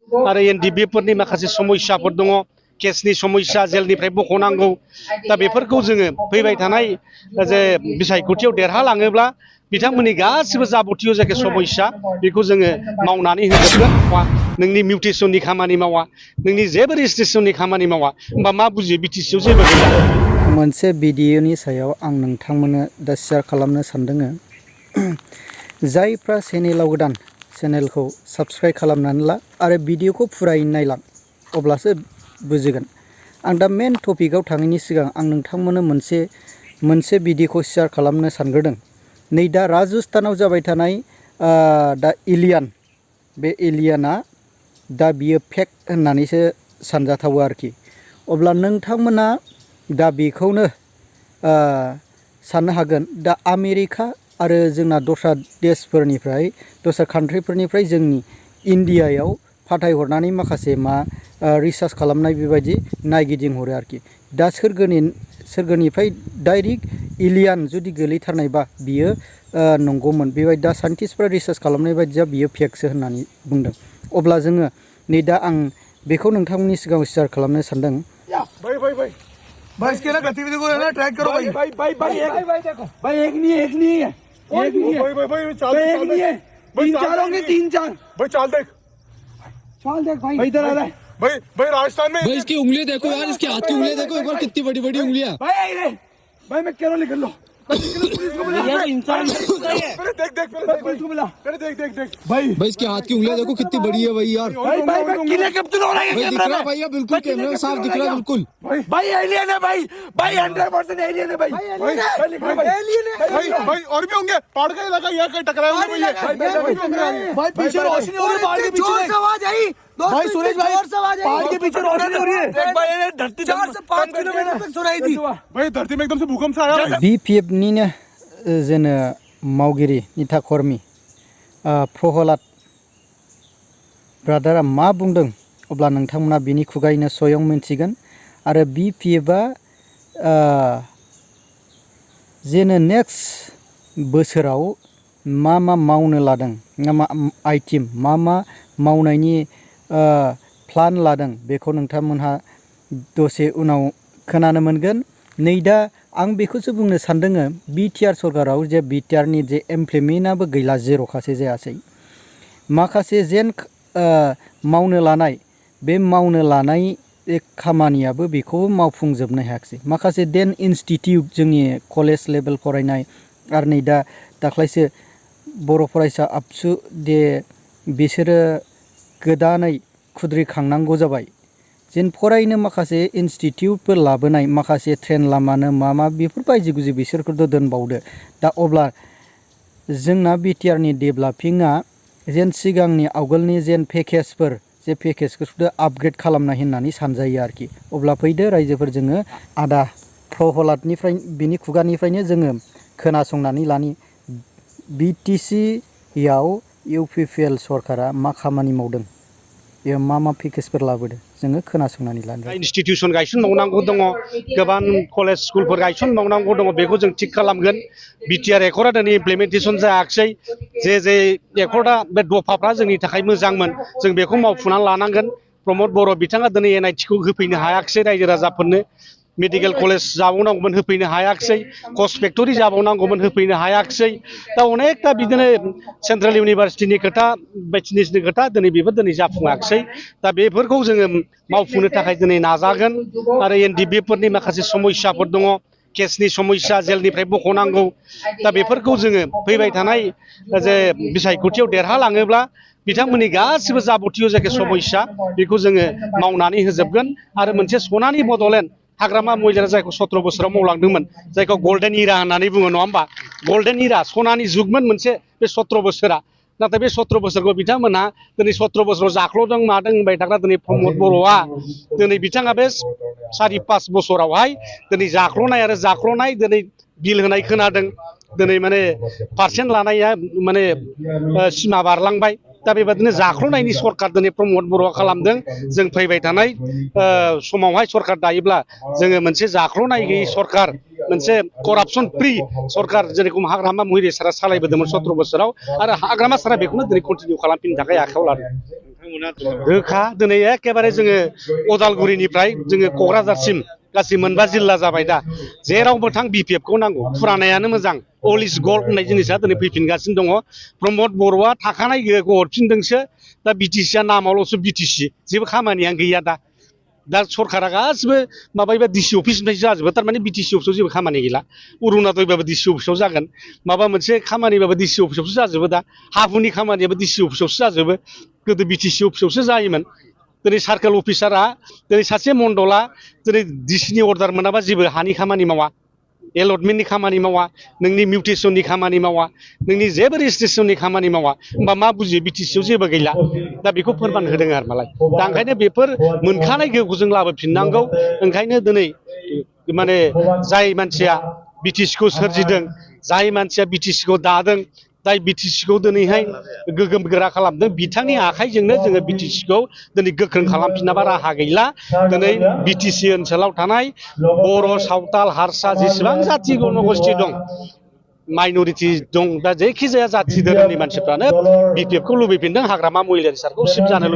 आरो एनडिबिफोरनि माखासे समस्याफोर दङ केसनि समस्या जेलनिफ्राय बख'नांगौ दा बेफोरखौ जोङो फैबाय थानाय जे बिसायख'थियाव देरहालाङोब्ला बिथांमोननि गासिबो जाबुथिय जायखि समस्या बेखौ जोङो मावनानै होजोबगोन नोंनि मिउटेसननि खामानि मावा नोंनि जेबो रेजिस्ट्रेसननि खामानि मावा होमबा मा बुजियो बिटिसिआव जेबो गैया मोनसे भिडिअनि सायाव आं नोंथांमोननो दा शेयार खालामनो सानदों जायफ्रा चेनेलाव गोदान चेनेलखौ साबस्क्राइब खालामनानै ला आरो भिडिअखौ फुरायै नायलां अब्लासो बुजिगोन आं दा मेन टपिकआव थाङैनि सिगां आं नोंथांमोननो मोनसे भिडिअखौ शेयार खालामनो सानग्रोदों नै दा राजस्थानाव जाबाय थानाय दा एलियान बे एलियाना दा बियो फेक होननानैसो सानजाथावो आरोखि अब्ला नोंथांमोना दा बेखौनो साननो हागोन दा आमेरिका आरो जोंना दस्रा देशफोरनिफ्राय दस्रा कान्ट्रिफोरनिफ्राय जोंनि इन्डियायाव फाथायहरनानै माखासे रिसार्च खालामनाय बेबायदि नायगिदिंहरो आरोखि दा सोरगोनिफ्राय डाइरेक्ट एलियान जुदि गोलैथारनायबा बियो नंगौमोन बेबायदि दा साइन्टिस्टफ्रा रिसार्च खालामनाय बायदिया बियो फेकसो होननानै बुंदों अब्ला जोङो नै दा आं बेखौ नोंथांमोननि सिगाङाव शेयार खालामनो सानदों भाई इसके ना गतिविधि को ना ट्रैक करो भाई भाई भाई भाई भाई देखो भाई एक नहीं है भाई भाई चाल देख तीन चार होंगे तीन चार भाई चाल देख भाई इधर आ रहा है भाई भाई राजस्थान में भाई इसकी उंगलियां देखो यार इसके हाथ की उंगलियां देखो एक बार कितनी बड़ी बड़ी उंगलियां भाई मैं कह रहा हूँ निकल लो पुलिस को मिला इंसान देख पुलिस को मिला देख भाई इसके हाथ की उंगलियां देखो कितनी बड़ी है भाई यार भाई किले कैप्चर हो रहा है दिख रहा भाई बिल्कुल कैमरे में साफ दिख रहा है बिल्कुल भाई एलियन है भाई 100% एलियन है भाई भाई और भी होंगे पहाड़ का इलाका यहाँ कहीं टकराए होंगे भाई पीछे रोशनी हो रही है पहाड़ के पीछे आवाज आई भाई सुरेश भाई पहाड़ के पीछे रोशनी हो रही है देख भाई ये धरती 4 से 5 किलोमीटर तक सुनाई दी भाई धरती में एकदम से भूकंप सा आया BPF निनो जेनो मावगिरि निथा कर्मी प्रहलाद ब्रादारा मा बुंदों अब्ला नोंथांमोना बिनि खुगायैनो स्वयं मिन्थिगोन आरो BPFआ जेनो नेक्स्ट बोसोराव मा मावनो लादों मा आइटेम मा मावनायनि प्लान लादों बेखौ नोंथांमोनहा दसे उनाव खोनानो मोनगोन नै दा आं बेखौसो बुंनो सानदों बिटिआर सरकाराव जे बिटिआरनि जे इमप्लिमेन्टआबो गैला जेर'खासो जायासै माखासे जेन मावनो लानाय बे मावनो लानाय खामानियाबो बेखौबो मावफुंजोबनो हायाखिसै माखासे देन इनस्टिटिउट जोंनि कलेज लेभेल फरायनाय आरो नै दा दाख्लैसो बर' फरायसा आबसु दे बिसोरो गोदानै खुद्रिखांनांगौ जाबाय जेन फरायनो माखासे इनस्टिटिउटफोर लाबोनाय माखासे ट्रेन लामानो मा बेफोर बायदि गुजि बिसोरखौथ' दोनबावदो दा अब्ला जोंना बिटिआरनि डेभेलपिंआ जेन सिगांनि आवगोलनि जेन पेकेजफोर जे पेकेजखौ आपग्रेड खालामनाय होननानै सानजायो आरोखि अब्ला फैदो रायजोफोर जोङो आदा प्रहलादनिफ्राय बिनि खुगानिफ्रायनो जोङो खोनासंनानै लानि बिटिसिआव इउपिपिएल सरकारा मा खामानि मावदों बेयाव मा पेकेजफोर लाबोदों जोङो खोनासंनानै लानो इनस्टिटिउसन गायसनबावनांगौ दङ गोबां कलेज स्कुलफोर गायसनबावनांगौ दङ बेखौ जों थिग खालामगोन बिटिआर एकर्डआ दिनै इमप्लिमेन्टेसन जायाखिसै जे एकर्डआ बे दफाफ्रा जोंनि थाखाय मोजांमोन जों बेखौ मावफुंनानै लानांगोन प्रमद बर' बिथाङा दिनै एनआइटिखौ होफैनो हायाखिसै रायजो राजाफोरनो मेडिकेल कलेज जाबावनांगौमोन होफैनो हायाखिसै कच फेक्टरि जाबावनांगौमोन होफैनो हायाखिसै दा अनेकथा बिदिनो सेन्ट्रेल इउनिभारसिटिनि खोथा बायदिसिनि खोथा दिनै जाफुङाखिसै दा बेफोरखौ जोङो मावफुंनो थाखाय दिनै नाजागोन आरो एनडिबिफोरनि माखासे समस्याफोर दङ केसनि समस्या जेलनिफ्राय बख'नांगौ दा बेफोरखौ जोङो फैबाय थानाय जे बिसायख'थियाव देरहालाङोब्ला बिथांमोननि गासिबो जाबुथिय जायखि समस्या बेखौ जोङो मावनानै होजोबगोन आरो मोनसे सनानि बड'लेण्ड हाग्रामा महिलारा जायखौ 17 बोसोराव मावलांदोंमोन जायखौ गल्डेन इरा होननानै बुङो नङा होमबा गल्डेन इरा सनानि जुगमोन मोनसे बे 17 बोसोरा नाथाय बे 17 बोसोरखौ बिथांमोनहा दिनै 17 बोसोराव जाख्ल'दों मादों होनबाय थाग्रा दिनै प्रमद बर'आ दिनै बिथाङा बे 4-5 बोसोरावहाय दिनै जाख्ल'नाय दिनै बिल होनाय खोनादों दिनै माने पार्सेन्ट लानाया माने सिमा बारलांबाय दा बेबादिनो जाख्ल'नायनि सरकार दिनै प्रमद बर'आ खालामदों जों फैबाय थानाय समावहाय सरकार दायोब्ला जोङो मोनसे जाख्ल'नाय गैयै सरकार मोनसे करापसन फ्रि सरकार जेरेखम हाग्रामा महिला सारा सालायबोदोंमोन 17 बोसोराव आरो हाग्रामा सारा बेखौनो दिनै कन्टिनिउ खालामफिननो थाखाय आखायाव लादों रोखा दिनै एखेबारे जोङो अदालगुरिनिफ्राय जोङो क'क्राझारसिम गासै 9 जिल्ला जाबाय दा जेरावबो थां बिपिएफखौ नांगौ फुरानायानो मोजां अल इज गल्ड होननाय जिनिसा दिनै फैफिनगासिनो दङ प्रमद बर'आ थाखानाय गोहोखौ हरफिनदोंसो दा बिटिसिआ नामावल'सो बिटिसि जेबो खामानियानो गैया दा सरकारा गासिबो माबायोबा डिसि अफिसनिफ्राय जाजोबो थारमाने बिटिसि अफिसाव जेबो खामानि गैला अरुणादयबाबो डिसि अफिसाव जागोन माबा मोनसे खामानिबाबो डिसि अफिसावसो जाजोबो दा हाहुनि खामानियाबो डिसि अफिसावसो जाजोबो गोदो बिटिसि अफिसावसो जायोमोन दिनै सार्केल अफिसारा दिनै सासे मण्डला दिनै डिसिनि अर्डार मोनाबा जेबो हानि खामानि मावा एलटमेन्टनि खामानि मावा नोंनि मिउटेसननि खामानि मावा नोंनि जेबो रेजिस्ट्रेसननि खामानि मावा होमबा मा बुजियो बिटिसिआव जेबो गैला दा बेखौ फोरमान होदों आरो मालाय दा ओंखायनो बेफोर मोनखानाय गोहोखौ जों लाबोफिननांगौ ओंखायनो दिनै माने जाय मानसिया बिटिसिखौ सोरजिदों जाय मानसिया बिटिसिखौ दादों जाय बिटिसिखौ दिनैहाय गोगोम गोरा खालामदों बिथांनि आखाइजोंनो जोङो बिटिसिखौ दिनै गोख्रों खालामफिनाबा राहा गैला दिनै बिटिसि ओनसोलाव थानाय बर' सावताल हारसा जेसेबां जाथि जन'गोष्ठि दं माइन'रिटि दं दा जायखिजाया जाथि धोरोमनि मानसिफ्रानो बिपिएफखौ लुबैफिनदों हाग्रामा महिलारि सारखौ सिफ जानो लुबैदों